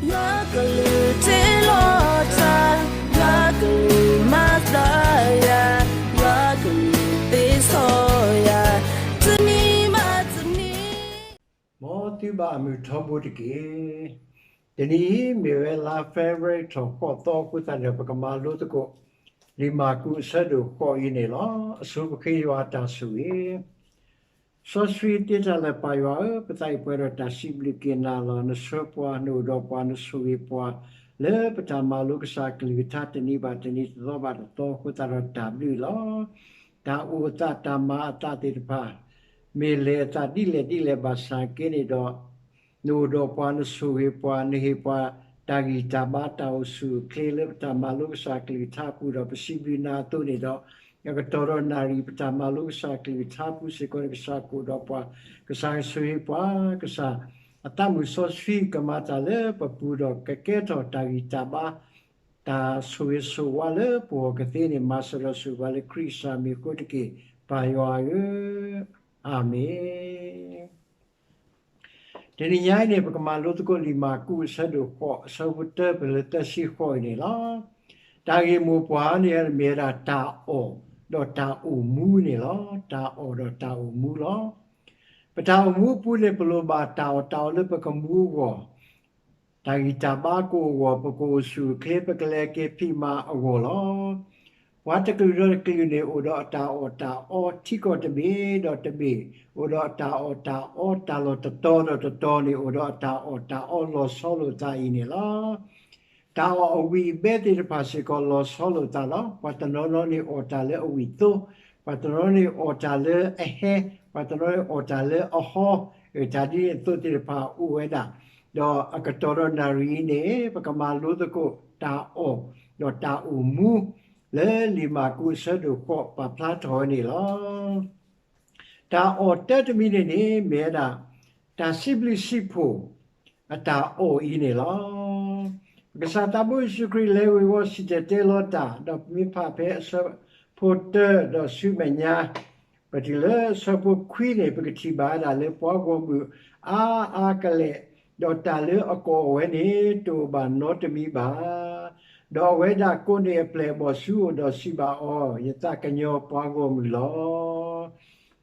ယွၤကလုၢ်တ့လီၤတၢ်, ယွၤကလုၢ်မၤသးယၤ, ယွၤကလုၢ်သ့စီယၤ, တနံၤဘၣ်တနံၤ, မ်သုဘၣ်အမုာ်ထီဘိတက့ၢ်. တနံၤအံၤမ့ၢ်ဝဲလါ February ထီၣ်ဃိးသီအဃိသတးန့ၣ် ပကမၤလိသကိး လံာ်မၢ်ကူးအဆၢဒိၣ်ဃိးအံၤန့ၣ်လီၤ. အဆိပဃ့ယွၤအတၢ်ဆိၣ်ဂ့ၤ စီဆှံသ့တၢ်လၢပၢ်ယွၤဧၢ, ပသးအံၤပှဲၤဒီးတၢ်စံးဘျုးက့ၤနၤလီၤ. နဆှၢပှၤ နအိၣ်ဒီးပှၤ နဆိၣ်ဂ့ၤပှၤ လၢပတၢ်မၤလိကစၢ်ကလုၢ်ကထါတနံၤဘၣ်တနံၤ တသီဘၣ်တသီအဃိသတးဒီးတၢ်ဘျုးလီၤ. တၢ်အိၣ်အသးတၢ်မၤအသးသ့ၣ်တဖၣ် မ့ၢ်လဲၤအသးဒ်လဲၣ်ဒ်လဲၣ်ဘၣ်ဆၣ်က့န့ၣ်ဒီး နအိၣ်ဒီးပှၤ နဆိၣ်ဂ့ၤပှၤ နဟ့ၣ်ပှၤ တၢ်ဂံၢ်တၢ်ဘါတၢ်အိၣ်ဆူၣ်အိၣ်ချ့လၢပတၢ်မၤလိကစၢ်ကလုၢ်ကထါအပူၤဒီး ပစံးဘျုးနၤအသိးန့ၣ်ဒီး အကတီၢ်ဒီးနၣ်ရံၣ်ပတၢ်မၤလိကစၢ်ကလုၢ်ကထါအပူၤစ့ၢ်ကီးန့ၣ် ကစၢ်ကအိၣ်ဒီးပှၤ ကစၢ်ကဆိၣ်ဂ့ၤပှၤ ကစၢ်အသးမုာ်စီဆှံကမၤတၢ်လၢပပူၤဒီးကကဲထီၣ်တၢ်ဂံၢ်တၢ်ဘါ တၢ်ဆိၣ်ဂ့ၤဆိၣ်ဝါလၢပဂီၢ်ကသ့န့ၣ် မၤစၢၤဒီးဆိၣ်ဂ့ၤပှၤလၢခရံာ်ကစၢ်မံၤအဃိတက့ၢ် ပၢ်ယွၤဧၢ, အၤမ့ၣ်. တနံၤညါအံၤန့ၣ် ပကမၤလိသကိးလံာ်မၢ်ကူးအဆၢဒိၣ်ဃိး အဆၢဖိတၢပၢၢ်လၢသၢဆံဃိးအံၤန့ၣ်လီၤ. တၢ်ဂ့ၢ်မိၢ်ပှၢ်န့ၣ် မ့ၢ်ဝဲဒၣ်တၢ်အီၣ်ဒီးတၢ်အိၣ်မူန့ၣ်လီၤ. တၢ်အီၣ်ဒီးတၢ်အိၣ်မူလီၤ. ပတၢ်အိၣ်မူအပူၤန့ၣ် ပလိၣ်ဘၣ်တၢ်အီၣ်တၢ်အီလၢပကမူအဂီၢ် တၢ်ဂံၢ်တၢ်ဘါကအိၣ်အဂီၢ် ပကအိၣ်ဆူၣ်အိၣ်ချ့ ပကလဲၤက့ၤဖံးမၤအဂီၢ်လီၤ. ပှၤတကလုာ်ဒီးတကလုာ်န့ၣ် အိၣ်ဒီးအတၢ်အီၣ်တၢ်အီ ထံကီၢ်တဘ့ၣ်ဒီးတဘ့ၣ် အိၣ်ဒီးအတၢ်အီၣ်တၢ်အီ တၢ်လီၢ်တတီၤဒီးတတီၤန့ၣ် အိၣ်ဒီးအတၢ်အီၣ်တၢ်အီလီၤဆီလိာ်သးအံၤန့ၣ်လီၤ. တၢ်အီၣ်အဝံၣ်အဘဲသ့ၣ်တဖၣ်စ့ၢ်ကီးလီၤဆီလိာ်သးလီၤ. ပှၤတနီၤနီၤန့ၣ်အီၣ်တၢ်လၢအဝံၣ်သိ, ပှၤတနီၤန့ၣ်အီၣ်တၢ်လၢအဟဲ, ပှၤတနီၤန့ၣ်အီၣ်တၢ်လၢအဟီ, တၢ်ဒ်န့ၣ်အသိးသ့ၣ်တဖၣ်အိၣ်ဝဲဒၣ်, ဒီးအကတီၢ်ဒီးနၣ်ရံၣ်အံၤန့ၣ် ပကမၤလိသကိးတၢ်အီၣ်ဒီးတၢ်အိၣ်မူ လၢလံာ်မၢ်ကူးအဆၢဒိၣ်ဃိးပာ်ဖျါထီၣ်ဝဲန့ၣ်လီၤ. တၢ်အီၣ်တၢတမံၤန့ၣ်န့ၣ် မ့ၢ်ဝဲဒၣ် တၢ်စံးဘျုးစံးဖှိၣ် အတၢ်အီၣ်အံၤန့ၣ်လီၤ. ပကစၢ်သးဘိယ့ၣ်ၡူးခရံာ်လဲၤဝ့ၤဝီၤစံၣ်တဲၤတဲလီၤတၢ် ဒီးပမ့ၢ်ဖးဖဲအဆၢဖိတၢဒီးဆူမဲာ်ညါ ပတုၤလၢအဆၢဖိခွံန့ၣ် ပကထံၣ်ဘၣ်ဝဲဒၣ်လၢပှၤဂီၢ်မုၢ်အါအါကလဲာ် ဒီးတၢ်လၢအကအီၣ်ဝဲန့ၣ် တအိၣ်ဘၣ်နီတမံၤဘၣ်. ဒီးအဝဲဒၣ်ကိးန့ၢ်အပျဲၢ်အဘီၣ်ဆူအအိၣ်ဒီးစံးဘၣ်အီၤ, ယသးကညီၤပှၤဂီၢ်မုၢ်လီၤ.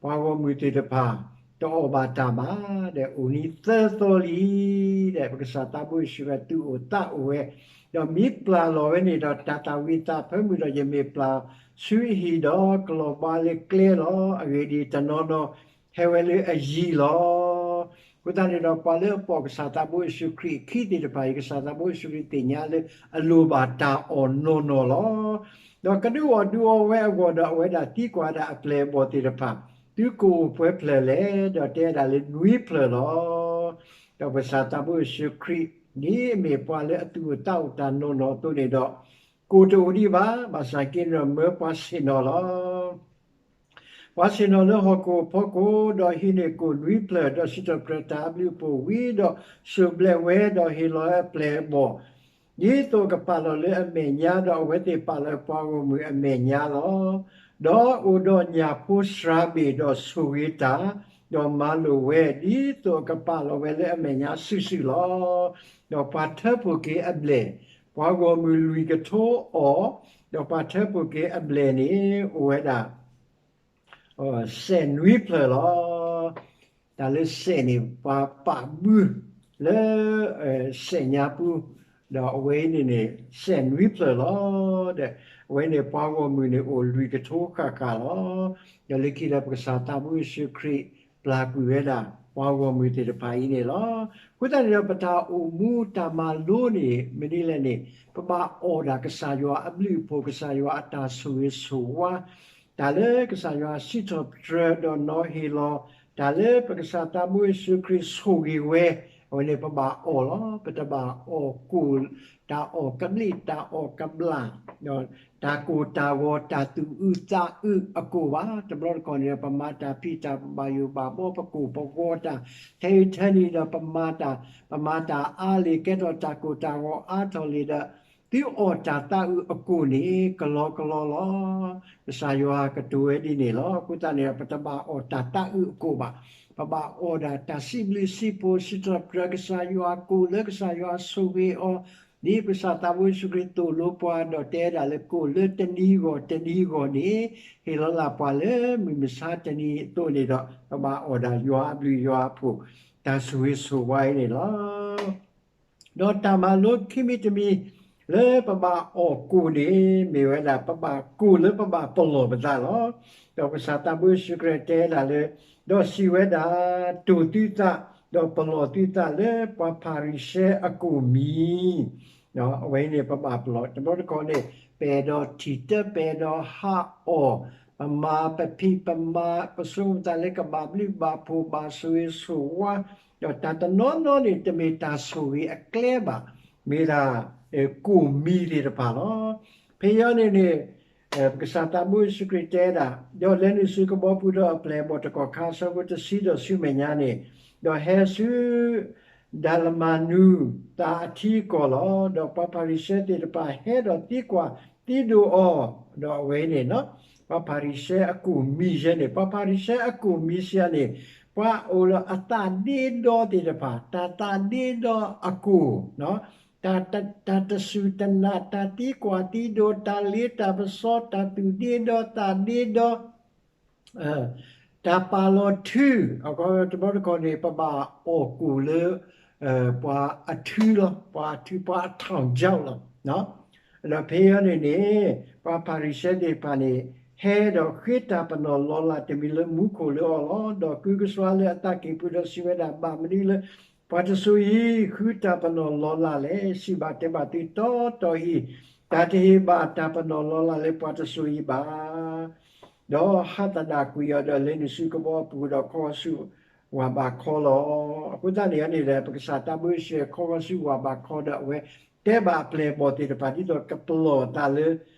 ပှၤဂီၢ်မုၢ်သ့ၣ်တဖၣ် တအီၣ်ဘၣ်တၢ်ဘၣ်, ဒီးအိၣ်နံၤသၢသီလံ, ဒီးပကစၢ်သးဘိယ့ၣ်ၡူးခရံာ်သူၣ်အိၣ်သးအိၣ်ဝဲ, ဒီးမ့ၢ်ပျၢ်လီၤဝဲန့ၣ်ဒီး တၢ်သၣ်ဝံၤသးဖၢမုၢ်ဒီး ယမ့ၢ်ပျၢ်ဆူအဟံၣ်ဒီး ကလီၤဘှါလၢကျဲလီၤ. အဂ့ၢ်ဒ်အံၤ, တနီၤနီၤဟဲဝဲလၢအယံၤလီၤ. အဃိသတးန့ၣ်ဒီး ပှၤလၢအပိာ်ကစၢ်သးဘိယ့ၣ်ၡူးခရံာ်အခံသ့ၣ်တဖၣ်အံၤ ကစၢ်သးဘိယ့ၣ်ၡူးခရံာ်သ့ၣ်ညါလၢအလိၣ်ဘၣ်တၢ်အီၣ်နီၢ်နီၢ်လီၤ. ဒီးကဒုးအီၣ်ဒုးအီဝဲအဂီၢ်ဒီး အဝဲဒၣ်သံကွၢ်ဒၣ်အပျဲၢ်အဘီၣ်သ့ၣ်တဖၣ်, သုကအိၣ်ပှဲၤဖျၢၣ်လဲၣ်, ဒီးတဲဒၣ်လၢနွံဖျၢၣ်လီၤ. ဒီးပကစၢ်သးဘိယ့ၣ်ၡူးခရံာ် ဒ်အမ့ၢ်ပှၤလၢအသူၣ်အိၣ်သးအိၣ်တၢ်နီၢ်နီၢ်အသိးန့ၣ်ဒီး, ကိၣ်တအိၣ်ဒံးဘၣ်, ဘၣ်ဆၣ်က့န့ၣ်ဒီး မၢပှၤဆ့ၣ်နီၤလီၤ. ပှၤဆ့ၣ်နီၤလၢဟီၣ်ခိၣ်ဖီခိၣ်, ဒီးဟံးန့ၢ်ကိၣ်နွံဖျၢၣ်, ဒီးစံးထီၣ်ပတြၢၤတၢ်အဘျုးအဖှိၣ်ဝံၤဒီး စိၢ်ဘျဲးဝဲ, ဒီးဟ့ၣ်လီၤဝဲအပျဲၢ်အဘီၣ် ဒ်သိးအကပာ်လီၤလၢအမဲာ်ညါ, ဒီးအဝဲသ့ၣ်ပာ်လီၤပှၤဂီၢ်မုၢ်အမဲာ်ညါလီၤ. ဒီးအိၣ်ဒီးညၣ်ဖိစှၤဘ့ၣ်, ဒီးဆိၣ်ဂ့ၤတၢ်, ဒီးမၤလိာ်ဝဲ, ဒ်သိးအကပာ်လီၤဝဲလၢအမဲာ်ညါစုာ်စုာ်လီၤ. ဒီးပှၤထၢဖှိၣ်က့ၤအဘျဲၣ်, ပှၤဂီၢ်မုၢ်လွံၢ်ကထိအီၣ်, ဒီးပှၤထၢဖှိၣ်က့ၤအဘျဲၣ်န့ၣ် အိၣ်ဝဲဒၣ် စဲးနွံဖျၢၣ်လီၤ. တၢ်လၢစဲးန့ၣ် ပှၤပာ်ဘုလၢ စဲးညါပူၤ, ဒီးအဝဲအံၤန့ၣ်န့ၣ် စဲးနွံဖျၢၣ်လီၤ. ဒီးအဝဲန့ၣ်ပှၤဂီၢ်မုၢ်န့ၣ်အိၣ်လွံၢ်ကထိဃၣ်ဃၣ်လီၤ. ဒီးလၢခံဒီးပကစၢ်သးဘိယ့ၣ်ၡူးခရံာ် ပျၢ်ကွံာ်ဝဲဒၣ် ပှၤဂီၢ်မုၢ်သ့ၣ်တဖၣ်အံၤန့ၣ်လီၤ. အဃိသတးန့ၣ်ဒီး ပတၢ်အိၣ်မူတၢ်မၤလိန့ၣ် မနုၤလဲၣ်န့ၣ် ပဘၣ်အီၣ်ဒၣ်ကစၢ်ယွၤအဘျုးအဖှိၣ် ကစၢ်ယွၤအတၢ်ဆိၣ်ဂ့ၤဆိၣ်ဝါ တၢ်လၢကစၢ်ယွၤစံးထီၣ်ပတြၢၤဒီးနီၤဟ့ၣ်လီၤ, တၢ်လၢပကစၢ်သးဘိယ့ၣ်ၡူးခရံာ်ဆိၣ်ဂ့ၤဝဲ, အဝဲန့ၣ်ပဘၣ်အီၣ်လီၤ. ပတဘၣ်အီၣ်ကိၣ်, တၢ်အီၣ်ကဘျံး တၢ်အီၣ်ကဘျၣ်, ဒီးတၢ်ကိၢ်တၢ်ဂီၤ တၢ်သူၣ်အုးသးအုးအကိၣ်ဘၣ်. တဘျီတခီၣ်န့ၣ်ဒီး ပမၤတၢ်ဖံးတၢ် ပဘၣ်ယိၣ်ဘၣ်ဘီ ပကိၢ်ပဂီၤတၢ် ထဲအံၤထဲနုၤဒီး ပမၤတၢ်, ပမၤတၢ်အါလံ ကဲထီၣ်တၢ်ကိၢ်တၢ်ဂီၤအါထီၣ်လံဒီး သုအီၣ်တၢ်သးအုးအကိၣ်န့ၣ် ကလီကလီလီၤ. ကစၢ်ယွၤကတိၤဝဲဒ်န့ၣ်လီၤ. အဃိသတးန့ၣ်ဒီး ပတဘၣ်အီၣ်တၢ်သးအုးအကိၣ်ဘၣ်. ပဘၣ်အီၣ်ဒၣ်တၢ်စံးဘျုးစံးဖှိၣ် စံးထီၣ်ပတြၢၤကစၢ်ယွၤ ကိၣ်လၢကစၢ်ယွၤဆိၣ်ဂ့ၤအီၤ, ဒ်ပကစၢ်သးဘိယ့ၣ်ၡူးခရံာ်သိၣ်လိပှၤ ဒီးတဲဒၣ်လၢကိၣ်လၢတနံၤဂီၢ်တနံၤဂီၢ်န့ၣ် ဟ့ၣ်လီၤလၢ်ပှၤလၢမုၢ်မဆါတနံၤအသိးန့ၣ်ဒီး ပဘၣ်အီၣ်ဒၣ်ယွၤအဘျုးယွၤအဖှိၣ် တၢ်ဆိၣ်ဂ့ၤဆိၣ်ဝါအံၤန့ၣ်လီၤ. ဒီးတၢ်မၤလိခံမံၤတမံၤ လၢပဘၣ်အီၣ်ကိၣ်န့ၣ် မ့ၢ်ဝဲဒၣ် ပဘၣ်ကိၣ်လၢပဘၣ်ပလီၢ်ပသးလီၤ. ဒီးပကစၢ်သးဘိယ့ၣ်ၡူးခရံာ်တဲဒၣ်လၢ ဒီးစံးဝဲဒၣ်, တိၢ်သုသး, ဒီးပလီၢ်သုသးလၢပှၤဖၤရံၤၡဲအကိၣ်မံၤ အဝဲန့ၣ်ပဘၣ်ပလီၢ် တဘျီတခီၣ်န့ၣ် ပအဲၣ်ဒိးထံၣ်တၢ် ပအဲၣ်ဒိးဟးအီၣ်, ပမၤပဖံးပမၤ ပဆိကမိၣ်သးလၢကဘၣ်ဘျုးဘၣ်ဖှိၣ် ဘၣ်ဆိၣ်ဂ့ၤဆိၣ်ဝါ, ဒီးတၢ်တနီၤနီၤန့ၣ် တမ့ၢ်တၢ်ဆိၣ်ဂ့ၤအကျဲဘၣ်, မ့ၢ်ဒၣ် ကိၣ်မံၤသ့ၣ်တဖၣ်လီၤ. ဖဲအံၤန့ၣ်န့ၣ် ပကစၢ်သးဘိယ့ၣ်ၡူးခရံာ်တဲဒၣ်, ဒီးလဲၤနုာ်ဆူကဘီပူၤဒီးအပျဲၢ်အဘီၣ်တကီၢ်ခါ အဆၢဖိတဆံဒီးဆူမဲာ်ညါန့ၣ်, ဒီးဟဲဆူ ဒၤလမၤနူၤသးအထံအကီၢ်လီၤ. ဒီးပှၤဖၤရံၤၡဲသ့ၣ်တဖၣ်ဟဲဒီးသံကွၢ်သံဒိးအီၤ, ဒီးအဝဲန့ၣ် ပှၤဖၤရံၤၡဲအကိၣ်မံၤယဲန့ၣ် ပှၤဖၤရံၤၡဲအကိၣ်မံၤစံးယၤန့ၣ် ပှၤအိၣ်ဒီးအသးဒ့ဒီသ့ၣ်တဖၣ် တၢ်သးဒ့ဒီအကိၣ် တၢ်တစူၢ်တနာ် တၢ်သံကွၢ်သံဒိး တၢ်လ့တၢ်ပစီ တၢ်သူၣ်ဒ့ဒီသးဒ့ဒီ တၢ်ပာ်လီၤထု, တဘျီတခီၣ်န့ၣ် ပဘၣ်အီၣ်ကိၣ်လၢ ပှၤအထုလီၤ, ပှၤအထု ပှၤအထောင်ချောက်လီၤ. ဒီးဖဲအံၤန့ၣ်န့ၣ် ပှၤဖၤရံၤၡဲသ့ၣ်တဖၣ်န့ၣ် ဟဲဒီးဃ့တၢ်ပနီၣ်လီၤလးတမံၤလၢမူခိၣ်လၢအီၤလီၤ. ဒီးကုကစွါလၢအသးကံၢ်ပူၤဒီးစံးဝဲဒၣ်, ဘၣ်မနုၤလၢ ပှၤတစိၤအံၤ ဃုတၢ်ပနီၣ်လီၤလးလဲၣ်. စံးဘၣ်တဲဘၣ်သုတီတီအံၤ, တၢ်တဟ့ၣ်ဘၣ်တၢ်ပနီၣ်လီၤလးလၢပှၤတစိၤအံၤဘၣ်. ဒီးဟးသဒၣ်ကွံာ်အီၤဒီးလဲၤနုာ်ဆူကဘီအပူၤဒီး ခီဂီၤဆူဝၢ်ဘးခီလီၤ. အဃိသတးန့ၣ်န့ၣ်ဒီး ပကစၢ်သးဘိယ့ၣ်ၡူးခီဂီၤဆူဝၢ်ဘးခီဒီး အဝဲတဲဘၣ်အပျဲၢ်အဘီၣ်သ့ၣ်တဖၣ် ဒ်သိးကပလီၢ်အသးလၢ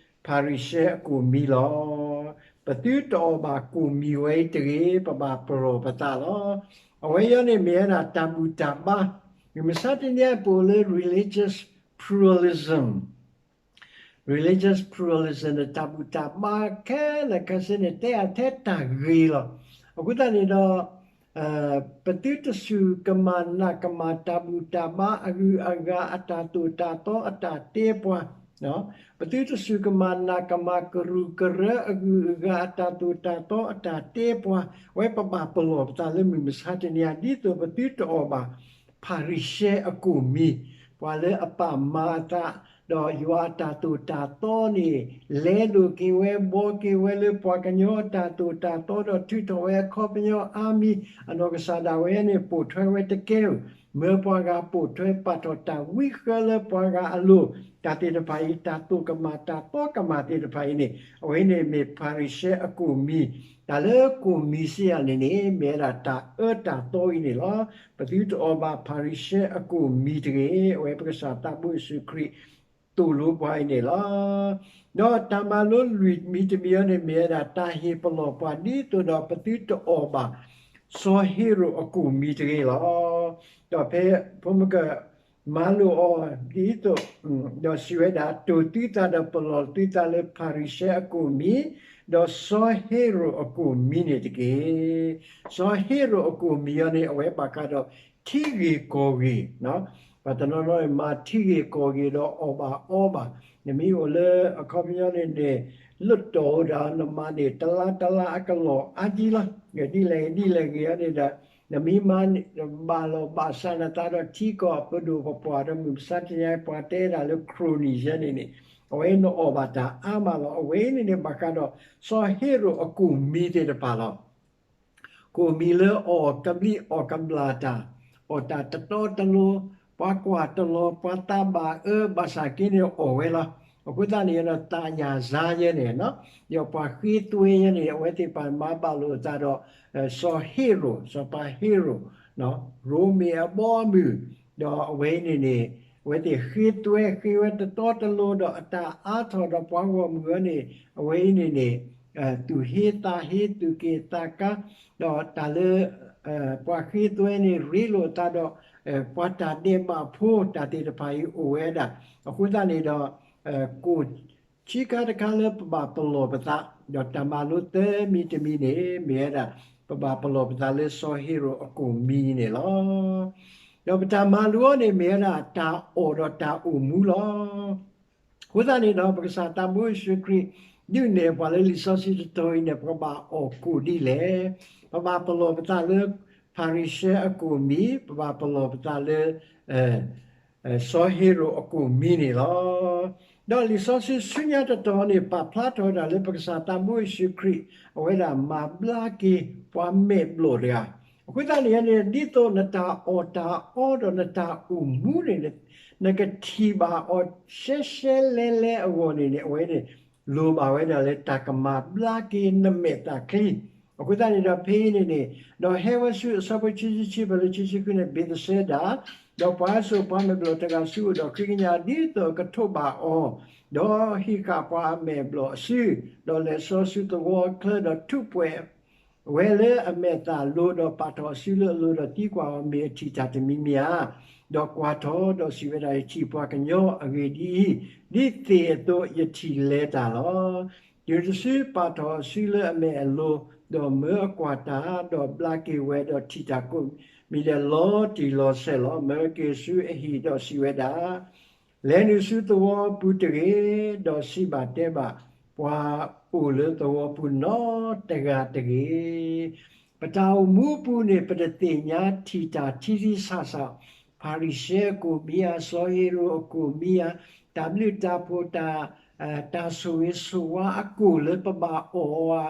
ဖၤရံၤၡဲအကိၣ်မံၤလီၤ. ပသုတအီၣ်ဘၣ်ကိၣ်မံၤဝဲအံၤတဂ့ၤ, ပဘၣ်ပလီၢ်ပသးလီၤ. အဝဲအံၤန့ၣ်မ့ၢ်ဝဲဒၣ်တၢ်ဘူၣ်တၢ်ဘါ, မုၢ်မဆါတနံၤအံၤပအိၣ်လၢ religious pluralism, religious pluralism န့ၣ် တၢ်ဘူၣ်တၢ်ဘါခဲလၢာ်ခဲဆ့န့ၣ် တဲအထဲတၢ်ဂ့ၤလီၤ. အဃိသတးန့ၣ်ဒီး ပသုတစူၢ်ကမၣ်နာ်ကမၣ်တၢ်ဘူၣ်တၢ်ဘါ အဂုၤအဂၤ အတၢ်သိၣ်တၢ်သီ အတၢ်တ့ပှၤ, ပသုတစူၢ်ကမၣ်နာ်ကမၣ်ကရူၢ်ကရၢ အဂုၤအဂၤ အတၢ်သိၣ်တၢ်သီ အတၢ်တ့ပှၤ, အဝဲပဘၣ်ပလီၢ်ပသးလၢမုၢ်မဆါတနံၤအံၤ ဒ်သိးပသုတအီၣ်ဘၣ် ဖၤရံၤၡဲအကိၣ်မံၤ, ပှၤလၢအပာ်မၤအသး ဒီးယွၤအတၢ်သိၣ်တၢ်သီန့ၣ် လဲလိာ်က့ၤဝဲ ဘှီက့ၤဝဲလၢပှၤကညီအတၢ်သိၣ်တၢ်သီ ဒီးထုးထီၣ်ဝဲအခီပညီအါမံၤ, အနီၢ်ကစၢ်ဒၣ်ဝဲန့ၣ် ပိာ်ထွဲဝဲတကဲဧိၤ, မၢပှၤဂၤပိာ်ထွဲပာ်ထီၣ်တၢ်ဝံဃၢလၢပှၤဂၤအလိၤ, တၢ်သ့ၣ်တဖၣ်အံၤ တၢ်သိၣ်ကမၣ်တၢ်သီကမၣ်သ့ၣ်တဖၣ်အံၤန့ၣ် အဝဲန့ၣ်မ့ၢ်ဖၤရံၤၡဲအကိၣ်မံၤ, တၢ်လၢကိၣ်မံၤစံးယၤန့ၣ်န့ၣ် မ့ၢ်ဝဲဒၣ်တၢ်အၢတၢ်သီအံၤန့ၣ်လီၤ. ပသုတအီၣ်ဘၣ်ဖၤရံၤၡဲအကိၣ်မံၤတဂ့ၤ, အဝဲပကစၢ်သးဘိယ့ၣ်ၡူးခရံာ်သိၣ်လိပှၤအံၤန့ၣ်လီၤ. ဒီးတၢ်မၤလိလွံၢ်မံၤတမံၤအံၤန့ၣ် မ့ၢ်ဝဲဒၣ်တၢ်ဟ့ၣ်ပလီၢ်ပှၤဒ်သိးဒီးပသုတအီၣ်ဘၣ် စီၤဟ့ရိာ်အကိၣ်မံၤတဂ့ၤလီၤ. ဒီးဖဲဖိမုၣ်က မၤလိာ်အီၤဒ်သိး ဒီးစံးဝဲဒၣ်, တိၢ်သုသးဒီးပလီၢ်သုသးလၢဖၤရံၤၡဲအကိၣ်မံၤ, ဒီးစီၤဟ့ရိာ်အကိၣ်မံၤန့ၣ်တက့ၢ်. စီၤဟ့ရိာ်အကိၣ်မံၤအံၤန့ၣ် အဝဲဘၣ်ဃးဒီးထံဂ့ၢ်ကီၢ်ဂ့ၢ်, ပှၤတနီၤနီၤန့ၣ်မၤထံဂ့ၢ်ကီၢ်ဂ့ၢ်ဒီးအီၣ်ဘၣ်အီဘၣ်, နမ့ၢ်အိၣ်လၢအခီပညီန့ၣ်န့ၣ် လၢတီၢ်အိၣ်ဒီးနမၤန့ၣ် တလါတလါအကလီၢ်အါကံလီၤ. ဒ်လဲၣ်ဒ်လဲၣ်ဂ့ၤအံၤန့ၣ်ဒီး နမ့ၢ်မၤဘၣ်လီၢ်ဘၣ်စးနသးဒီးထံကီၢ်ပဒိၣ်ပပှၢ်ဒီး မုၢ်မဆါတနံၤအံၤ ပှၤတဲဒၣ်လၢ ခရိၣ်နံၣ်ယဲန့ၣ်န့ၣ် အဝဲနအီၣ်ဘၣ်တၢ်အါမးလီၤ. အဝဲအံၤန့ၣ်န့ၣ် ဘၣ်ဃးဒီး စီၤဟ့ရိာ်အကိၣ်မံၤသ့ၣ်တဖၣ်လီၤ. ကိၣ်မံၤလၢအီၣ်ကဘျံးအီၣ်ကဘျၣ်တၢ်, အီၣ်တၢ်တတီတလိၤ, ပှၤကွၢ်တလီၤ, ပှၤသးဘၣ်အၢ ဘၣ်ဆၣ်က့န့ၣ်အီၣ်ဝဲလီၤ. အဃိသတးန့ၣ်ဒီး သးယၤစါယဲန့ၣ် ဒီးပှၤဃ့သွဲယဲန့ၣ် အဝဲသ့ၣ်တဖၣ်မၤဘၣ်လိာ်အသးဒီး စီၤဟ့ရိာ်, စီၤပၤဟ့ရိာ်, ရိမ့ၤအဘီအမုၢ်, ဒီးအဝဲအံၤန့ၣ်န့ၣ် အဝဲသ့ၣ်ဃ့သွဲဃ့ဝဲတတီတလိၤဒီးအတၢ်အါထီၣ်ဒီးပှၤဂီၢ်မုၢ်အံၤန့ၣ် အဝဲအံၤန့ၣ်န့ၣ် သူၣ်ဟ့သးဟ့ သူၣ်က့ၣ်သးကါ, ဒီးတၢ်လၢ ပှၤဃ့သွဲန့ၣ် ရ့လိာ်အသးဒီး ပှၤတၢ်ဒဲးဘးဖိတၢ်သ့ၣ်တဖၣ်အံၤအိၣ်ဝဲဒၣ်. အဃိသတးန့ၣ်ဒီး ကိၣ်ဆံခါတခါလၢပဘၣ်ပလီၢ်ပသး ဒီးတၢ်မၤလိသၢမံၤတမံၤန့ၣ် မ့ၢ်ဝဲဒၣ် ပဘၣ်ပလီၢ်ပသးလၢစီၤဟ့ရိာ်အကိၣ်မံၤန့ၣ်လီၤ. ဒီးပတၢ်မၤလိအီၤန့ၣ် မ့ၢ်ဝဲဒၣ်တၢ်အီၣ်ဒီးတၢ်အိၣ်မူလီၤ. အဃိသတးန့ၣ်ဒီး ပကစၢ်သးဘိယ့ၣ်ၡူးခရံာ် ဒုးနဲၣ်ပှၤလၢလံာ်စီဆှံတတီၤအံၤန့ၣ် ပကဘၣ်အီၣ်ကိၣ်ဒ်လဲၣ်. ပဘၣ်ပလီၢ်ပသးလၢ ဖၤရံၤၡဲအကိၣ်မံၤ, ပဘၣ်ပလီၢ်ပသးလၢ စီၤဟ့ရိာ်အကိၣ်မံၤန့ၣ်လီၤ. ဒီးလံာ်စီဆှံဆူညါတတီၤန့ၣ် ပာ်ဖျါထီၣ်ဝဲဒၣ်လၢပကစၢ်သးဘိယ့ၣ်ၡူးခရံာ် အဝဲဒၣ်မၤဘျါက့ၤပှၤမဲာ်ဘျီၣ်တဂၤ, အဃိသတးန့ၣ်န့ၣ် ဒ်သိးနတၢ်အီၣ်တၢ်အီဒီးနတၢ်အိၣ်မူန့ၣ် နကထံၣ်ဘၣ်အီၤရှဲရှဲလဲလဲအဂီၢ်န့ၣ်န့ၣ် အဝဲန့ၣ် လိၣ်ဘၣ်ဝဲဒၣ်လၢတၢ်ကမၤဘျါက့ၤနမဲာ်သၣ်ချံ. အဃိသတးန့ၣ်ဒီးဖဲအံၤန့ၣ်န့ၣ် ဒီးဟဲဝဲဆူအဆၢဖိခံဆံခံဖဲလၢခံဆံဃုန့ၣ် ဘ့းသစဲဒၤ, ဒီးပှၤဟဲစိာ်ပှၤမဲာ်ဘျီၣ်တဂၤဆူအအိၣ်ဒီးဃ့ကညးဒ်သိးအကထိးဘၣ်အီၤ, ဒီးဟံးဃာ်ပှၤအမဲာ်ဘျီၣ်အစု, ဒီးလဲၤဆှၢဆူသဝီအချၢဒီးထူးပှဲၤ ဝဲလၢအမဲာ်သၣ်လိၤဒီးပာ်ထီၣ်အစုလၢအလိၤဒီးသံကွၢ်အီၤ မ့ၢ်အထံၣ်တၢ်တမံၤမ့ၢ်ဧါ. ဒီးကွၢ်ထီၣ်ဒီးစံးဝဲဒၣ် ယထံၣ်ပှၤကညီအဂ့ၢ်ဒ်အံၤ, ဒ်သ့ၣ်အသိးယထံၣ်လဲၤတၢ်လီၤ. တုၤတစုပာ်ထီၣ်အစုလၢအမဲာ်အလိၤ, ဒီးမၢအကွၢ်တၢ်, ဒီးဘျါက့ၤဝဲဒီးထံၣ်တၢ်ကိးမံၤဒဲးလီၤတံၢ်လီၤဆဲးလီၤ. မၢက့ၤဆူအဟံၣ်ဒီးစံးဝဲဒၣ် လဲၤနုာ်ဆူသဝီပူၤတဂ့ၤ, ဒီးစံးဘၣ်တဲဘၣ်ပှၤအိၣ်လၢသဝီပူၤနီတဂၤတဂ့ၤ. ပတၢ်အိၣ်မူအပူၤန့ၣ် ပတသ့ၣ်ညါထံၣ်တၢ်ထံထံဆးဆး, ဖၤရံၤၡဲအကိၣ်မံၤဧါ, စီၤဟ့ရိာ်အကိၣ်မံၤဧါ, တၢ်ဘျုးတၢ်ဖှိၣ်တၢ် တၢ်ဆိၣ်ဂ့ၤဆိၣ်ဝါအကိၣ်လၢပဘၣ်အီၣ်အီၤဧါ.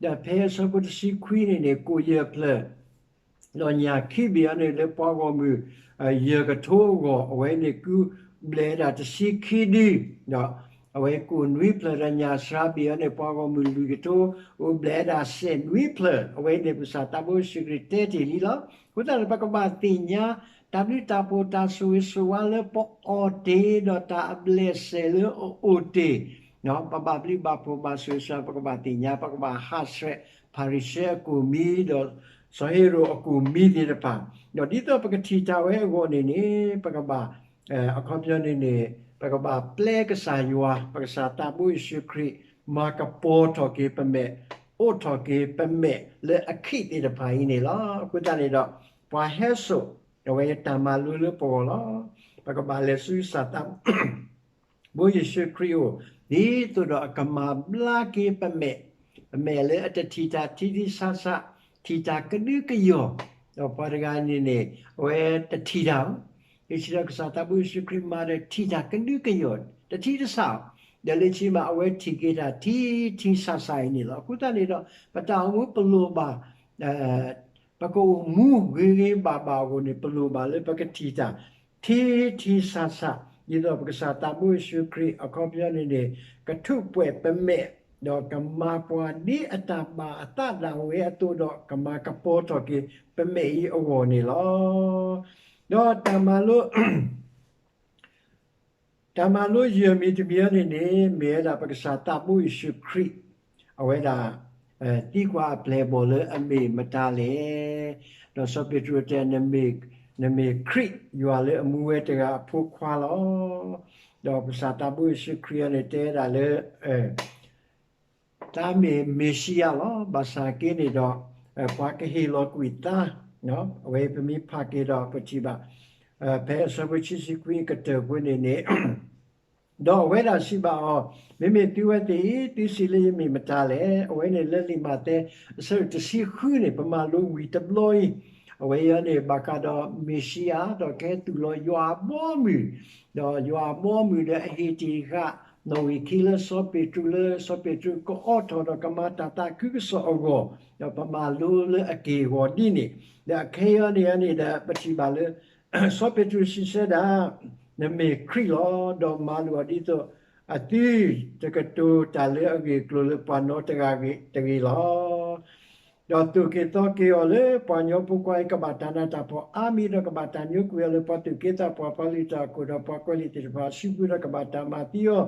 ဒီးဖဲအဆၢဖိတဆံခွံန့ၣ်န့ၣ် ကိၣ်ယဲၢ်ဖျၢၣ် ဒီးညၣ်ခံဘ့ၣ်အံၤန့ၣ် လၢပှၤဂီၢ်မုၢ် ယဲၢ်ကထိအဂီၢ် အဝဲန့ၣ်ကုဘျဲးဒၣ်တဆံခံဒု, ဒီးအဝဲကိၣ်နွံဖျၢၣ်ဒီးညၣ်စှၤဘ့ၣ်အံၤန့ၣ် ပှၤဂီၢ်မုၢ်လွံၢ်ကထိ အိၣ်ဘျဲးဒၣ်စဲးနွံဖျၢၣ်, အဝဲန့ၣ်ပကစၢ်သးဘိယ့ၣ်ၡူးခရံာ်တဲတ့ၢ်လံလီၤ. အဃိသတးန့ၣ် ပကဘၣ်သ့ၣ်ညါ တၢ်ဘျုးတၢ်ဖှိၣ်တၢ်ဆိၣ်ဂ့ၤဆိၣ်ဝါလၢပအီၣ်တ့ၢ် ဒီးတၢ်အဘျဲၣ်စဲးလၢအအိၣ်တ့ၢ် ပဘၣ်ဘျုးဘၣ်ဖှိၣ်ဘၣ်ဆိၣ်ဂ့ၤဆိၣ်ဝါ ပကဘၣ်သ့ၣ်ညါ ပကဘၣ်ဟးဆှဲး ဖၤရံၤၡဲအကိၣ်မံၤ ဒီးစီၤဟ့ရိာ်အကိၣ်မံၤသ့ၣ်တဖၣ်, ဒီးဒ်သိးပကထံၣ်တၢ်ဝဲအဂီၢ်န့ၣ်န့ၣ် ပကဘၣ် အခီပညီန့ၣ်န့ၣ် ပကဘၣ်ပျဲကစၢ်ယွၤ ပကစၢ်သးဘိယ့ၣ်ၡူးခရံာ် မၤကပီၤထီၣ်က့ၤပမဲာ်, အိးထီၣ်က့ၤပမဲာ်လၢအခ့သ့ၣ်တဖၣ်အံၤန့ၣ်လီၤ. အဃိသတးန့ၣ်ဒီး ပှၤဟဲစိာ် အဝဲတၢ်မၤလိလၢပဂီၢ်လီၤ. ပကဘၣ်လဲၤဆူကစၢ်သး ဘိယ့ၣ်ၡူးခရံာ်အအိၣ် ဒ်သိးဒီးအကမၤဘျါက့ၤပမဲာ်, ပမဲာ်လၢအတထံၣ်တၢ်ထံထံဆးဆး, ထံၣ်တၢ်ကဒုကယီၢ်, ဒီးပှၤတဂၤန့ၣ်န့ၣ် အဝဲတထံၣ်တၢ်ဘၣ်, လၢခံဒီးကစၢ်သးဘိယ့ၣ်ၡူးခရံာ်မၤဒီးထံၣ်တၢ်ကဒုကယီၢ်, တထံၣ်တဆး, ဒီးလၢခံမး အဝဲထံၣ်က့ၤတၢ်ထံထံဆးဆးအံၤန့ၣ်လီၤ. အဃိသတးန့ၣ်ဒီး ပတၢ်အိၣ်မူပလိၣ်ဘၣ် ပကအိၣ်မူဂ့ၤဂ့ၤဘၣ်ဘၣ်အဂီၢ်န့ၣ် ပလိၣ်ဘၣ်လၢပကထံၣ်တၢ် ထံထံဆးဆး, ဒ်သိးပကစၢ်သးဘိယ့ၣ်ၡူးခရံာ် အခီပညီန့ၣ်န့ၣ် ကထူးပှဲၤပမဲာ်, ဒီးကမၤပှၤဒ်အတၢ်ဘၣ်အသးဒၣ်ဝဲအသိးဒီး ကမၤကပီၤထီၣ်က့ၤပမဲာ်အံၤအဂီၢ်န့ၣ်လီၤ. ဒီးတၢ်မၤလိ တၢ်မၤလိယဲၢ်မံၤတမံၤအံၤန့ၣ်န့ၣ် မ့ၢ်ဝဲဒၣ်ပကစၢ်သးဘိယ့ၣ်ၡူးခရံာ် အဝဲဒၣ် သံကွၢ်အပျဲၢ်အဘီၣ်လၢအမ့ၢ်မတၤလဲၣ်. ဒီးစီၤပ့းတရူးတဲ နမ့ၢ်ခရံာ် ယွၤလၢအမူဝဲတဂၤအဖိခွါလီၤ. ဒီးပကစၢ်သးဘိယ့ၣ်ၡူးခရံာ်အံၤန့ၣ် တဲဒၣ်လၢ တၢ်မ့ၢ်မ့ၤၡံယၤလီၤ. ဘၣ်ဆၣ်က့န့ၣ်ဒီး ပှၤကဟ့ၣ်လီၤကွံာ်သါ, အဝဲပမ့ၢ်ဖးက့ၤဒီးပထံၣ်ဘၣ် ဖဲအဆၢဖိခံဆံခွံအကတၢၢ်ဖိန့ၣ်န့ၣ် ဒီးအဝဲဒၣ်စံးဘၣ်အီၤ, မ့မ့ၢ်သုဝဲသ့ၣ်အံၤ သုစံးလၢယမ့ၢ်မတၤလဲၣ်. အဝဲန့ၣ်လၢလံာ်မးသဲ အဆၢဒိၣ်တဆံဃုန့ၣ် ပမၤလိဝံၤတဘျီအံၤ, အဝဲအံၤန့ၣ် ဘၣ်ဃးဒီးမ့ၤၡံယၤ ဒီးကဟဲသူၣ်လီၤယွၤအဘီအမုၢ်, ဒီးယွၤအဘီအမုၢ်ဒီးအဟ့ၣ်တ့ၢ်ဃာ် နီၣ်ဂံၢ်ခံလၢစီၤပ့းတရူးလၢစီၤပ့းတရူးကအီထီၣ်ဒီးကမၤတၢ်သးခုကစီၣ်အဂီၢ်, ဒီးပမၤလိလၢအက့ၢ်အဂီၤဒ်န့ၣ်, ဒီးအခဲအံၤန့ၣ်န့ၣ်ဒီး ပထံၣ်ဘၣ်လၢ စီၤပ့းတရူးစံးဆၢဒၣ် နမ့ၢ်ခရံာ်လီၤ. ဒီးမၤလိာ်အီၤဒ်သိး အသုတကတိၤတၢ်လၢအဂ့ၢ်အကျိၤလၢပှၤနီတဂၤတဂ့ၤလီၤ. ဒီးသိၣ်က့ၤသီက့ၤအီၤလၢပှၤကညီဖိခွါအံၤ ကဘၣ်တၢ်နးတၢ်ဖှီၣ်အါမံၤ ဒီးကဘၣ်တၢ်ညိကွံာ်အီၤလၢပှၤသူၣ်က့သးပှၢ် ပှၤလုၢ်တၢ်အခိၣ် ဒီးပှၤကွဲးလံာ်သ့ၣ်တဖၣ်အစုပူၤ ဒီးကဘၣ်တၢ်မၤသံအီၤ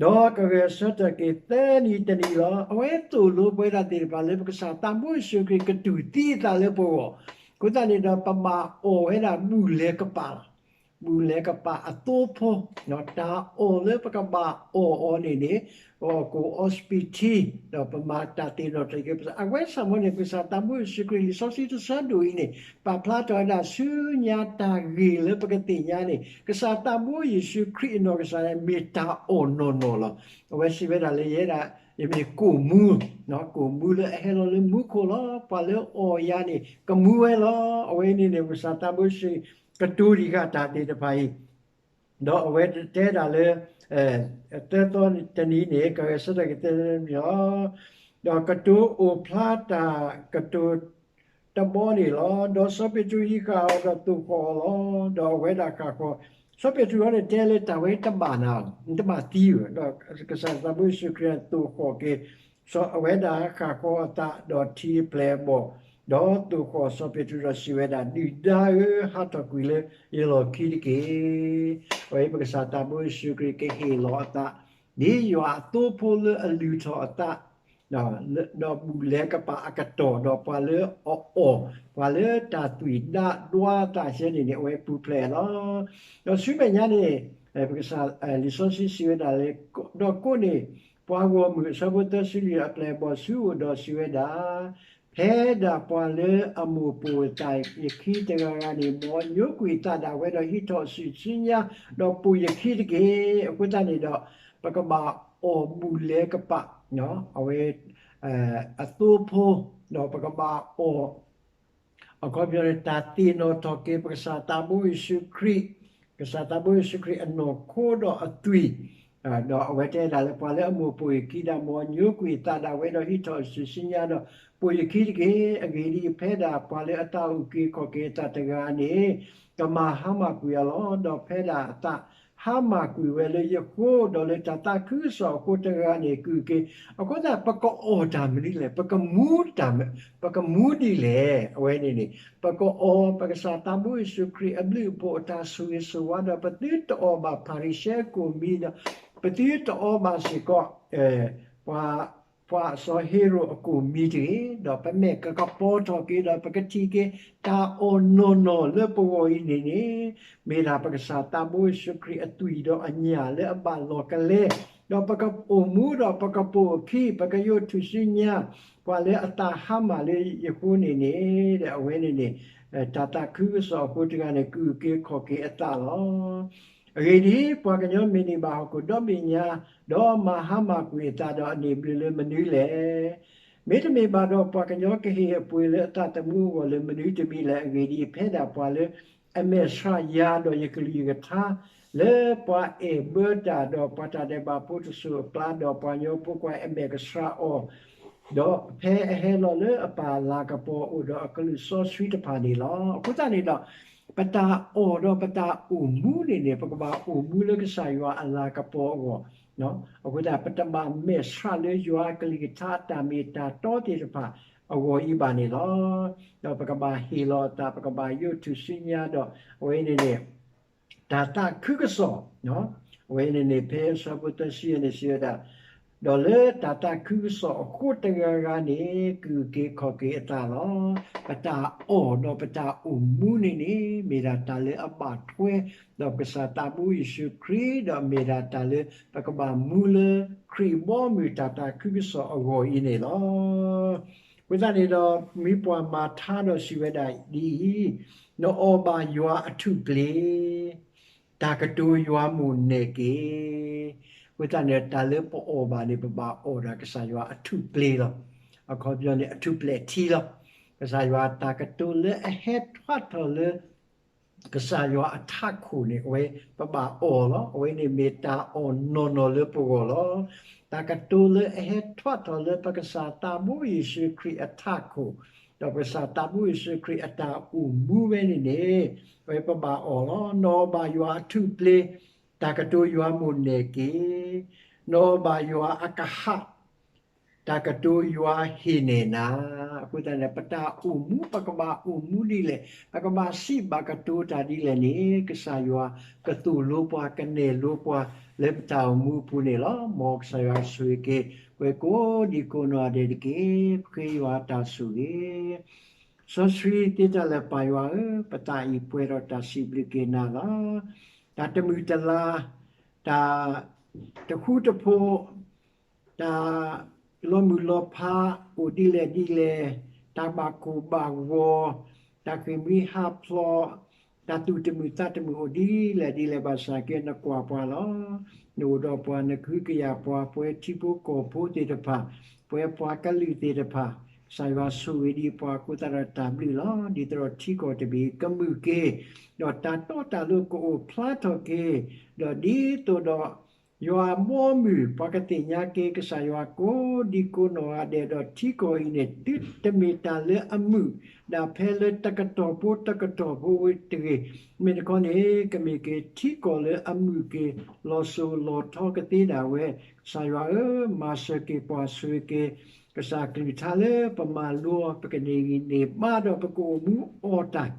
ဒီးကဂဲၤဆၢထၢၣ်က့ၤသၢနံၤတနံၤလီၤ. အဝဲသိၣ်လိပဝဲဒၣ်သ့ၣ်တဖၣ်လၢပကစၢ်သးဘိယ့ၣ်ၡူးခရံာ်ကတူၢ်သံအသးလၢပဂီၢ်, အဃိသတးန့ၣ်ဒီးပဘၣ်အီၣ်ဝဲဒၣ်ဘူၣ်လဲၤကပာ်လီၤ. ပကဘၣ်အီၣ်ဘူၣ်လဲၤကပာ်အသိဖိ, တၢ်အီၣ်လၢပကဘၣ်အီၣ်အီၤန့ၣ်န့ၣ်, ပအီၣ်ကိၣ်အီစပံးထံ, ဒီးပမၤတၢ်သ့ၣ်နီၣ်ထီၣ်က့ၤပသး, အဝဲစ့ၢ်မ့ၢ်န့ၣ် ကစၢ်သးဘိယ့ၣ်ၡူးခရံာ် လံာ်စီဆှံတဆၢဒိၣ်အံၤန့ၣ် ပာ်ဖျါထီၣ်ဝဲဒၣ်ဆူညါတၢ်ဂ့ၢ်လၢပကသ့ၣ်ညါန့ၣ် ကစၢ်သးဘိယ့ၣ်ၡူးခရံာ်အနီၢ်ကစၢ်န့ၣ် မ့ၢ်တၢ်အီၣ်နီၢ်နီၢ်လီၤ. အဝဲစံးဝဲဒၣ်လၢယဲဒၣ် ယမ့ၢ်ကိၣ်မူ, ကိၣ်မူလၢအဟဲလီၤလၢမူခိၣ်လီၤ. ပှၤလၢအီၣ်ယၤန့ၣ် ကမူဝဲလီၤ. အဝဲအံၤန့ၣ်န့ၣ် ကစၢ်သးဘိယ့ၣ်ၡူး ကတိၤဒံးဃာ်တၢ်သ့ၣ်တဖၣ်အံၤ, ဒီးအဝဲတဲဒၣ်လၢ သၢသီတနံၤန့ၣ် ကဂဲၤဆၢထၢၣ်က့ၤသၢသီတနံၤလီၤ. ဒီးကတိၤအိၣ်ဖျါတၢ်ကတိၤတဘီန့ၣ်လီၤ. ဒီးစီၤပ့းတရူးဟံးဃာ်အီၤဒီးသိၣ်ဃီၣ်အီၤလီၤ. ဒီးအဝဲဒၣ်ဃၣ်ဃီ, စီၤပ့းတရူးအံၤန့ၣ်တဲလၢတၢ်ဝဲတဘၣ်နၤ, တဘၣ်သံဧါ. ဒီးကစၢ်သးဘိယ့ၣ်ၡူးခရံာ်သိၣ်ဃီၣ်က့ၤ အဝဲဒၣ်ဃၣ်ဃီအသးဒီးထံအပျဲၢ်အဘီၣ်, ဒီးသိၣ်ဃီၣ်စီၤပ့းတရူးဒီးစံးဝဲဒၣ်, ဒုၣ်ဒါဧၢ, ဟးထီၣ်ကွံာ်လၢယလီၢ်ခံတက့ၢ်. အဝဲပကစၢ်သးဘိယ့ၣ်ၡူးခရံာ်ကဟ့ၣ်လီၤအသး ဒ်ယွၤအသိဖိလၢအလုၢ်ထီၣ်အသး ဒီးဘူၣ်လဲၤကပာ်အကတီၢ် ဒီးပှၤလၢအအီၣ်, ပှၤလၢတၢ်သွံၣ်ဒၣ်ဒွါအသးစဲန့ၣ်န့ၣ် အဝဲပူၤဖျဲးလီၤ. ဒီးဆူမဲာ်ညါန့ၣ် ပကစၢ် လံာ်စီဆှံစံးဝဲဒၣ်လၢ ဒီးကိးန့ၢ်ပှၤဂီၢ်မုၢ်အဆၢဖိသၢဆံလွံၢ်အပျဲၢ်အဘီၣ်ဆူအအိၣ်ဒီးစံးဝဲဒၣ်, ဖဲဒၣ်ပှၤလၢအမိၢ်ပိာ်အသးယခံတဂၤဂၤန့ၣ် မ်ညိကွံာ်အသးဒၣ်ဝဲဒီးဟံးထီၣ်အစုဆူညါ, ဒီးပိာ်ယခံတက့ၢ်. အဃိသတးန့ၣ်ဒီး ပကဘၣ်အီၣ်ဘူၣ်လဲၤကပာ် အဝဲ အသိဖိ, ဒီးပကဘၣ်အီၣ် အခီပညီန့ၣ် တၢ်သ့ၣ်နီၣ်ထီၣ်က့ၤပကစၢ်သးဘိယ့ၣ်ၡူးခရံာ်, ကစၢ်သးဘိယ့ၣ်ၡူးခရံာ်အနီၢ်ခိဒီးအသွံၣ်, ဒီးအဝဲတဲဒၣ်လၢပှၤလၢအမိၢ်ပိာ်ယခံဒၣ် မ်ညိကွံာ်အသးဒၣ်ဝဲဒီးဟံးထီၣ်အစုဆူညါဒီး ပိာ်ယခံတက့ၢ်. အဂ့ၢ်ဒ်အံၤ, ဖဲဒၣ်ပှၤလၢအသးအိၣ်က့ၤခီၣ်က့ၤအသးတဂၤန့ၣ် ကမၤဟါမၢ်ကွံာ်အီၤလီၤ. ဒီးဖဲဒၣ်အသးဟါမၢ်ကွံာ်ဝဲလၢယဃိ, ဒီးလၢတၢ်သးခုကစီၣ်အဃိတဂၤန့ၣ် ကုၢ်က့ၤ, အဃိသတး ပကအီၣ်တၢ်မနုၤလဲၣ်, ပကမူတၢ်, ပကမူဒ်လဲၣ်. အဝဲန့ၣ်န့ၣ် ပကအီၣ်ပကစၢ်သးဘိယ့ၣ်ၡူးခရံာ်အဘျုးအဖှိၣ်အတၢ်ဆိၣ်ဂ့ၤဆိၣ်ဝါဒီး ပသုတအီၣ်ဘၣ်ဖၤရံၤၡဲအကိၣ်မံဒီး ပသုတအီၣ်ဘၣ်စ့ၢ်ကီး ပှၤ ပှၤစီၤဟ့ၤရိာ်အကိၣ်မံတဂ့ၤ, ဒီးပမဲာ်ကကပီၤထီၣ်က့ၤဒီး ပကထံၣ်က့ၤတၢ်အီၣ်နီၢ်နီၢ်လၢပဂီၢ်အံၤန့ၣ်န့ၣ် မ့ၢ်ဒၣ်ပကစၢ်သးဘိယ့ၣ်ၡူးခရံာ်အသွံၣ်ဒီးအညၣ်လၢအဘၣ်လီၤကလဲ, ဒီးပကအိၣ်မူဒီးပကပိာ်အခံ, ပကယိးထူၣ်စုညါ ပှၤလၢအသးဟါမၢ်လၢယဃိန့ၣ်န့ၣ်, ဒီးအဝဲန့ၣ်န့ၣ် တၢ်သးခုကစီၣ်အဃိတဂၤန့ၣ် ကုၢ်က့ၤခီၣ်က့ၤအသးလီၤ. အဂ့ၢ်ဒ်အံၤ, ပှၤကညီမ့ၢ်န့ၢ်ဘၣ်ဟီၣ်ခိၣ်ဒီဘ့ၣ်ညါ, ဒီးမၤဟါမၢ်ကွံာ်အသးဒီး အန့ၢ်ဘျုးလၢမနုၤလဲၣ်. မ့တမ့ၢ်ဘၣ်ဒီး ပှၤကညီကဟ့ၣ်အပှ့ၤလၢအသးသမူအဂီၢ်လၢမနုၤတမံၤလဲၣ်. အဂ့ၢ်ဒ်အံၤ, ဖဲဒၣ်ပှၤလၢအမဲာ်ဆှးယၤဒီးယကလုၢ်ယကထါ လၢပှၤအဲၣ်ဘၢတၢ်, ဒီးပှၤတၢ်ဒဲးဘးဖိတစိၤအကျါ, ဒီးပှၤကညီဖိခွါအမဲာ်ကဆှးအီၤ ဒီးဖဲအဟဲလီၤလၢအပၢ်လၤကပီၤအအိၣ်ဒီးအကလုၢ်စီဆှံတဖၣ်န့ၣ်လီၤ. အဃိသတးန့ၣ်ဒီး ပတၢ်အီၣ်ဒီးပတၢ်အိၣ်မူန့ၣ်န့ၣ် ပကဘၣ်အိၣ်မူလၢကစၢ်ယွၤအလၤကပီၤအဂီၢ်, အဃိသတး ပတဘၣ်မဲာ်ဆှးလၢယွၤအကလုၢ်ကထါအတၢ်မ့ၢ်တၢ်တီသ့ၣ်တဖၣ်အဂီၢ်အံၤဘၣ်န့ၣ်လီၤ. ဒီးပကဘၣ်ဟ့ၣ်လီၤအသး, ပကဘၣ်ယိးထူၣ်စုညါဒီး အဝဲန့ၣ်န့ၣ် တၢ်သးခုကစီၣ်, အဝဲန့ၣ်န့ၣ် ဖဲဆၢဖိသၢဆံယဲၢ်န့ၣ်စံးဝဲဒၣ်, ဒီးလၢတၢ်သးခုကစီၣ်အဃိတဂၤဂၤန့ၣ် ကုၢ်က့ၤခီၣ်က့ၤအသးလီၤ. ပတၢ်အီၣ်ဒီးပတၢ်အိၣ်မူန့ၣ်န့ၣ် မ့ၢ်ဒၣ်တၢ်လၢအဘၣ်ထွဲ ဒီးပကစၢ်သးဘိယ့ၣ်ၡူးခရံာ်, ဒီးမ့ၢ်ဒၣ်တၢ်လၢပကဘၣ်မူလၢခရံာ်ဘီမုၢ်တၢ်သးခုကစီၣ်အဂီၢ်အံၤန့ၣ်လီၤ. အဃိသတးန့ၣ်ဒီး မ့ၢ်ပှၤမၤထါဒီးစံးဝဲဒၣ်ဒ်အံၤ, နအီၣ်ဘၣ်ယွၤအထူၣ်ပျ့ၤ, တၢ်ကတိၤယွၤမိၣ်နဲၣ်က့ၤ. အဃိသတးန့ၣ် တၢ်လၢပအီၣ်ဘၣ်န့ၣ် ပဘၣ်အီၣ်ဒၣ်ကစၢ်ယွၤအထူၣ်ပျ့ၤလီၤ. အခီပညီန့ၣ် အထူၣ်ပျဲၢ်ထံလီၤ. ကစၢ်ယွၤတၢ်ကတိၤလၢအဟဲထွဲထီၣ်လၢ ကစၢ်ယွၤအထးခိၣ်န့ၣ် အဝဲပဘၣ်အီၣ်လီၤ. အဝဲန့ၣ်မ့ၢ်တၢ်အီၣ်နီၢ်နီၢ်လၢပဂီၢ်လီၤ. တၢ်ကတိၤလၢအဟဲထွဲထီၣ်လၢပကစၢ်သးဘိယ့ၣ်ၡူးခရံာ်အထးခိၣ်, ဒီးပကစၢ်သးဘိယ့ၣ်ၡူးခရံာ်အတၢ်အိၣ်မူဝဲန့ၣ်န့ၣ် အဝဲပဘၣ်အီၣ်လီၤ. နအီၣ်ဘၣ်ယွၤအထူၣ်ပျ့ၤ, တၢ်ကတိၤယွၤမိၣ်နဲၣ်က့ၤ. နအီၣ်ဘၣ်ယွၤအကဟၣ် တၢ်ကတိၤယွၤဟ့ၣ်နဲၣ်နၤ. အဃိသတးန့ၣ် ပတၢ်အိၣ်မူ ပကဘၣ်အိၣ်မူဒ်လဲၣ်, ပကဘၣ်စံးဘၣ်ကတိၤတၢ်ဒ်လဲၣ်န့ၣ် ကစၢ်ယွၤကသိၣ်လိပှၤ ကနဲၣ်လိပှၤလၢပတၢ်အိၣ်မူအပူၤန့ၣ်လီၤ. မ်ကစၢ်ယွၤဆိၣ်ဂ့ၤက့ၤ ပှၤကိးဒံကိးနီၢ်ဒဲးတက့ၢ်. ပဃ့ယွၤတၢ်ဆိၣ်ဂ့ၤ စီဆှံသ့တၢ်လၢပၢ်ယွၤဧၢ, ပသးအံၤပှဲၤဒီးတၢ်စံးဘျုးက့ၤနၤလီၤ. တၢ်တမုာ်တလၤ, တၢ်တဃူတဖိး, တၢ်လီၤမုၢ်လီၤဖးအိၣ်ဒ်လဲၣ်ဒ်လဲၣ်, တၢ်ဘၣ်ကိၢ်ဘၣ်ဂီၤ, တၢ်ဃ့ၢ်မှံဟးဖျိး, တၢ်သူၣ်တမုာ်သးတမုာ်အိၣ်ဒ်လဲၣ်ဒ်လဲၣ်ဘၣ်ဆၣ်က့ နကွၢ်ပှၤလီၤ. နအိၣ်ဒီးပှၤ နကဟုကယာ်ပှၤ, ပှၤထံဖိကီၢ်ဖိသ့ၣ်တဖၣ်, ပှၤပှၤကလုာ်သ့ၣ်တဖၣ်, ကစၢ်ယွၤဆိၣ်ဂ့ၤဒံးပှၤအဃိသတးဒီးတၢ်ဘျုးလီၤ. ဒ်သိးဒီးထံကီၢ်တဘ့ၣ်ကမုာ်က့ၤ, ဒီးတၢ်တီတၢ်လိၤကအိၣ်ဖျါထီၣ်က့ၤ, ဒီးဒ်သိးဒီး ယွၤအဘီအမုၢ်ပှၤကသ့ၣ်ညါက့ၤ ကစၢ်ယွၤကိးဒံကိးနီၢ်ဂၤဒဲးဒီးထံကီၢ်အံၤန့ၣ် သုတမ့ၢ်တၢ်လၢအမုာ်ဒၣ်ဖဲလၢတကတီၢ်ဖိတကတီၢ်ဖိဝဲတဂ့ၤ. မ့ၢ်တခီန့ၣ် ကမ့ၢ်က့ၤထံကီၢ်လၢအမုာ်က့ၤ လီၤစိၤလီၤထီကသ့ဒၣ်ဝဲ, ကစၢ်ယွၤဧၢ, မၤစၢၤက့ၤပှၤဆိၣ်ဂ့ၤက့ၤ ကစၢ်ကလုၢ်ကထါလၢပမၤလိ ပကန့ၢ်ဂံၢ်န့ၢ်ဘါဒီးပကအိၣ်မူအီၣ်တၢ်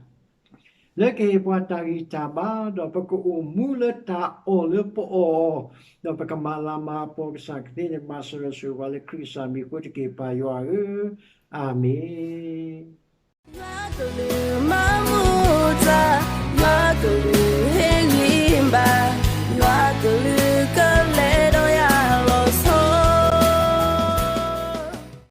လၢကဟ့ၣ်ပှၤတၢ်ဂံၢ်တၢ်ဘါ, ဒီးပကအိၣ်မူလၢတၢ်အီၣ်လၢပအီၣ်အီၤ, ဒီးပကမၤလၤမၤကပီၤကစၢ်ကသ့န့ၣ် မၤစၢၤဒီးဆိၣ်ဂ့ၤပှၤလၢခရံာ်ကစၢ်မံၤအဃိတက့ၢ် ပၢ်ယွၤဧၢ, အၤမ့ၣ်. ယွၤကလုၢ်မၤမူတၢ်, ယွၤကလုၢ်ဟ့ၣ်ဂံၢ်ဘါ